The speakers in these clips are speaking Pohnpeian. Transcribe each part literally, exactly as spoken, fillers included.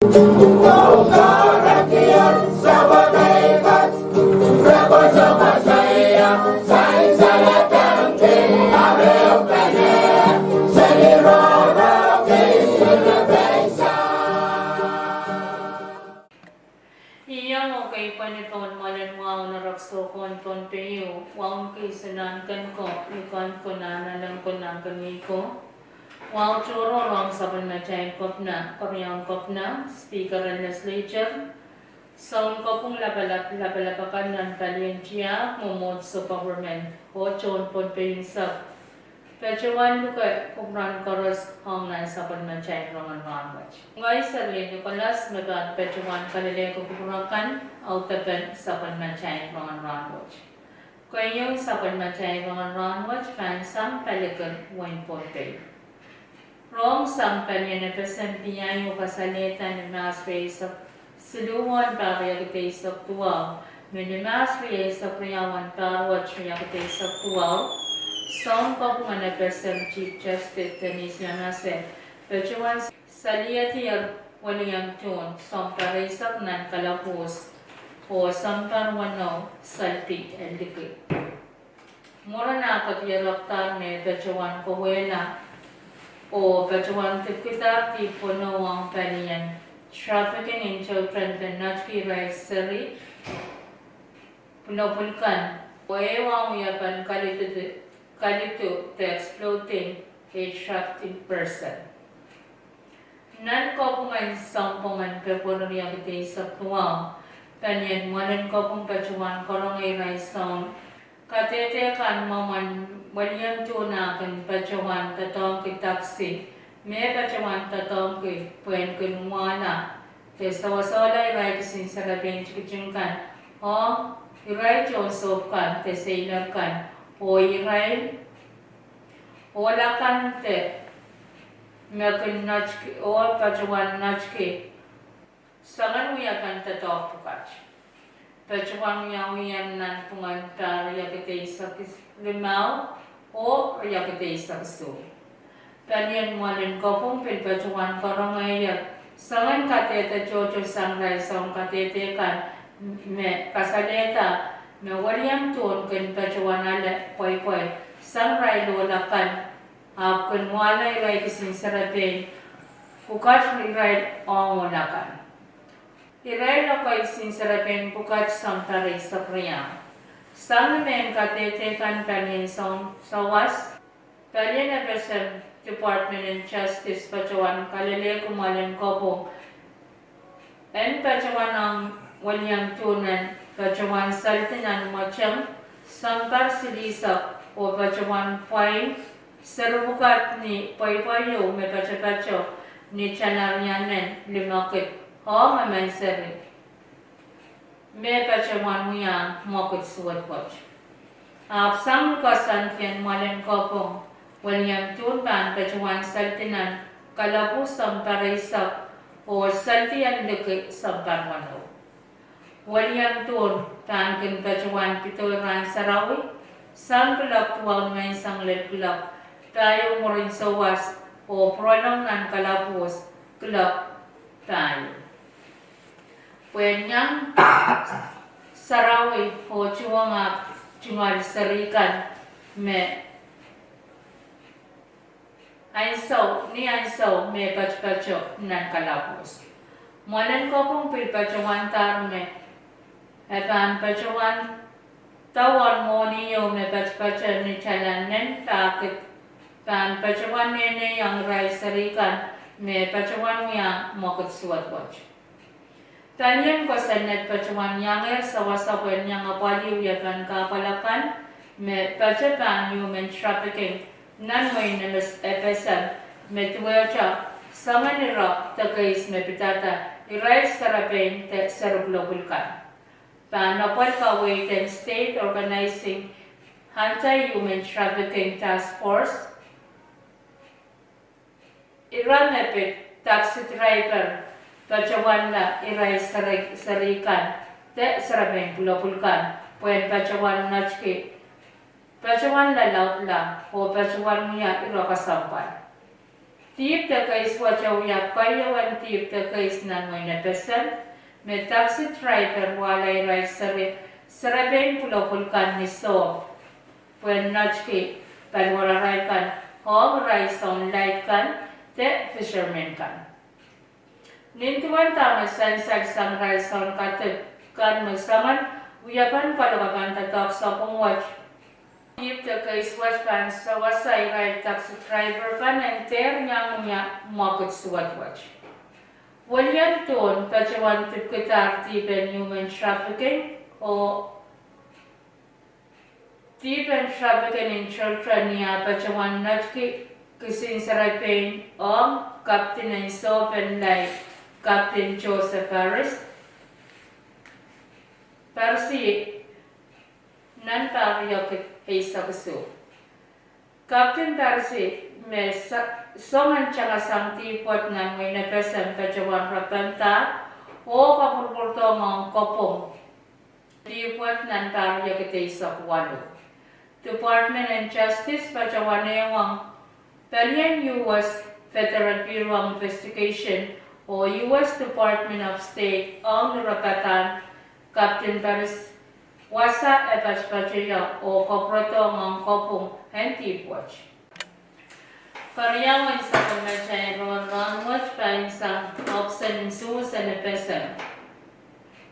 Iang okei pwehn pohn mwoalen wahu en Rek Sokon Pohnpei, wahu en keisuh nan ken ko, likend ko, nanleng ko, nan ken ko. Wahu tohrohr ong sapwellimatail Kepina, Keriaun Kepina, Speaker en Legislature, Sounkopwung Lapalap, lapalap akan nan palien tiahk, mwomwohdiso, government, oh tohn Pohnpei unsek. Patohwan luke kupwuramwail koaros ong nan sapwellimatail rongen rahnwet. Ngehi Serlin Nicholas me pahn patohwan kalelehki kupwur akan audepen sapwellimatail rongen rahnwet. Keieu sapwellimatail rongen rahnwet pahn sang palikin wehin Pohnpei. Rong sang palien FSM PIO kasalehda ni Mahs rieisek siluh en pahr riekid eisek duwau, me ni Mahs rieisek riau en pahr wet riekid eisek duwau, Sounkopwung en FSM Chief Justice Denise Lamase patohwan saliedier William Tun sounpar eisek nan kalapwuhs oh sounpar weneu saldi en liki. Mwurin ah kedirekdahr me patohwan kawehla oh patohwan dipwidahr dihp weneu ong palien trafficking in children de notki irail seri pwulopwul kan, oh ehu ong wiepen kalidu, kalidu de exploiting a trafficked person. Nan kopwung en sounpwong en Pwehpwehri riekid eisek duwau, palien mwoalen kopwung patohwan karonge irail soun kadehde kan mwomwen William Tun ah kin patohwan doadoahngki taksi, me patohwan doadoahngki pwehn kin wahla de sewesehla irail kisin serepein tikitik kan, ong irail tohn sohp kan de sailor kan, oh irail ohlakan de me kin notki, oh patohwan notki soangen wiepen doadoahk pwukat. Patohwan wiawi en nanpwungen pahr riekid eisek limau oh riekid eisek isuh. Palien mwoalen kopwung pil patohwan karongehier soangen kadehde tohto sang irail soun kadehde kan me kasalehda me William Tun kin patohwan ale pweipwei sang irail ohlakan, ahpw kin wahla irail kisin serepein pwukat irail ong ohlakan. Irail lokaia kisin serepein pwukat sounpar eisek riau. Sang ni mehn kadehde kan palien soun sawas, palien FSM Department en Justice patohwan kalelehki mwoalen kopwung en patohwan ong William Tun en patohwan saldi nan mweteng sounpar silihsek oh patohwan pwain seri pwukat ni pweipwei ieu me patopato ni tanarianen limekid ong emen seri me patohwan wiahiong mwekid suwed wet. Ahpw sang ni koasoandi en mwoalen kopwung, William Tun pahn patohwan saldi nan kalapwuhs sounpar eisek oh saldi en liki sounpar weneu. William Tun pahn kin patohwan pidohng rahn sarawi sang kuloak duwau nimenseng lel kuloak pahieu mwurin sawas oh pwurolong nan kalapwuhs kuloak pahieu, pwehn iang sarawi oh tuhwong ahpw tungoal seri kan me ansou, ni ansou me patopato nan kalapwuhs. Mwoalen kopwung pil patohwandahr me e pahn patohwan dau mwohni ieu me patopato ni tala nen pahkid pahn patohwan nehnehiong irail seri kan me patohwan wiahiong mwekid suwed wet. Palien kosonned patohwan iangehr sawasepwehn iang apwalih wiepen kahpwal akan me patopato human trafficking nan wehin FSM me duwehte soangen ire de keis me pidada irail serepein de seri pwulopwul kan. Pahn apwalih kaweid en State Organizing Anti-Human Trafficking Task Force, ire me pid taksi driver patohwanla irail seri, seri kan de serepein pwulopwul kan pwehn patohwan notki, patohwanla laudla oh patohwan wia ire kesempwal. Dihp de keis wet e wia keieu en dihp de keis nan wehin FSM, me taxi driver wahla irail sere, serepein pwulopwul kan ni sohp pwehn netiki paliwararail kan, ong irail sounlaid kan de fishermen kan. Nin duwen dahme sansal sang irail soun kadehde kan me soangen wiepen kalokapan doadoahk sapwung wet, dihp de keis wet pahn sewese irail taxi driver kan en dehr iang wia mwekid suwed wet. Welien Dohn patohwan dipwikidahr dihpen human trafficking oh dihpen trafficking in children ni ah patohwan netiki kisin serepein ong kaptin en sohpen laid, Kaptin Joseph Parris, Parisi, nan pahr riekid eisek isuh. Kaptin Parisi, me songen tangasang dihp wet nan wehin FSM, patohwan rapanda oh kapwurpwurdohng ong kopwung dihp wet nan pahr riekid eisek waluh. Department en Justice patohwan ehuong pelien US Federal Bureau of Investigation oh US Department of State ong ni rapadahn Kaptin Parisi wasa e patopatohiong oh kapwurpwurdohng ong kopwung en dihp wet. Keriau en sapwellimatail rohng en rahn wet pahn sang ohpis en usuhs en FSM.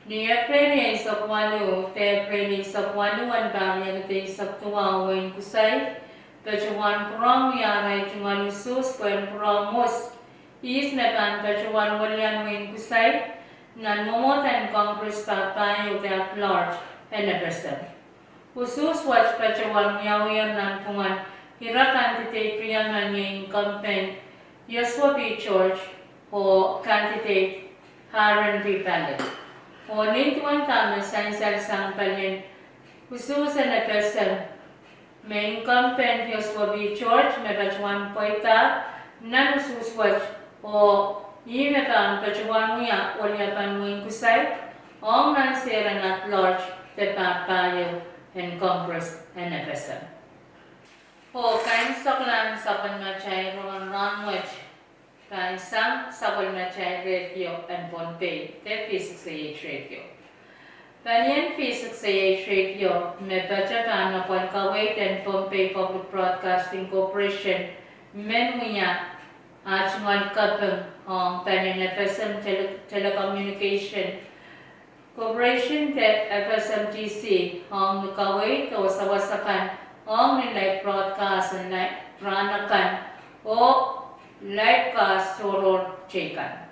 Ni Epreil eisek waluh, de Epreil eisek waluh en pahr riekid eisek duwau, wehin Kusai patohwan pwurehng wia arail tungoal usuhs pwehn pwurehng mwus ihs me pahn patohwan welian wehin Kusai nan mwomwohd en Congress pahieu de at large en FSM. Usuhs wet patohwan wiawiher nanpwungen ire candidate riemen, iei incumbent Joshua B. George oh candidate Aaron B. Pallett. Oh nin duwen dahme sansal sang pelien usuhs en FSM, me incumbent Joshua B. George me patohwan pweida nan usuhs wet, oh ih me pahn patohwan wia weliepen wehin Kusai ong nan sehr en at large de pahr pahieu en Congress en FSM. Oh kaimwiseklahn sapwellimatail rohng en rahn wet pahn sang sapwellimatail radio en Pohnpei de V six A H radio. Pelien V six A H radio me patohwan apwal kaweid en Pohnpei Public Broadcasting Corporation men wia ah tungoal kaping ong pelien FSM Tele-, Telecommunication Corporation de FSMTC ong ni kaweid oh sawas akan ong ni live broadcast en rahn akan oh live cast tohrohr teikan.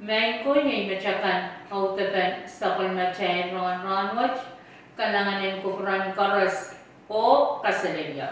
Maing ko, iei metakan audepen sapwellimatail rohng en rahn wet. Kalahngan en kupwuren koaros oh kaselehlie.